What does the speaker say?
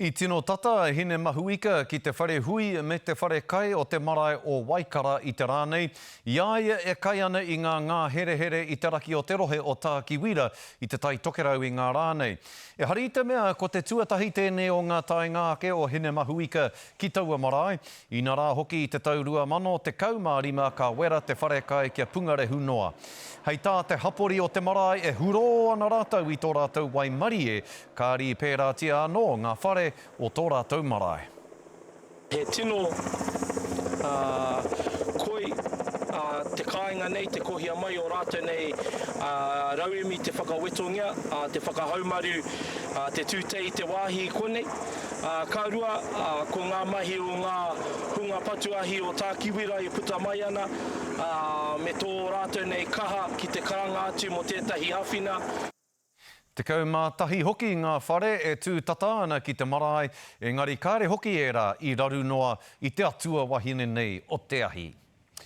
I tino tata a Hinemahuika ki te whare hui me te whare kai o te marae o Waikara i te rā nei, i a ia e kai ana i ngā ngāherehere i te raki o te rohe o Tākiwira i Te Tai Tokerau i ngā rā nei. Ehara i te mea ko te tuatahi tēnei o ngā taenga ake o Hinemahuika ki taua marae, inarā hoki i te tau 2015 ka wera te wharekai kia pungarehu noa. Hei tā te hapori o te marae e hurō ana rātou i tō rātou waimarie Kāri i pērātia anō ngā whare o tō rātou marae. He tino koi te kāinga nei te kohia mai o rātou nei rauemi te whakawetongia, te whakahaumaru, te tūtei i te wāhi i konei. Ka rua, ko ngā mahi o ngā hunga patu ahi o Tākiwira e puta mai ana, me tō rātou nei kaha ki te karanga atu mō tētahi āwhina. 11 hoki ngā whare e tū tata ana ki te marae, engari kāre hoki ērā i raru noa i te atua wahine nei o te ahi.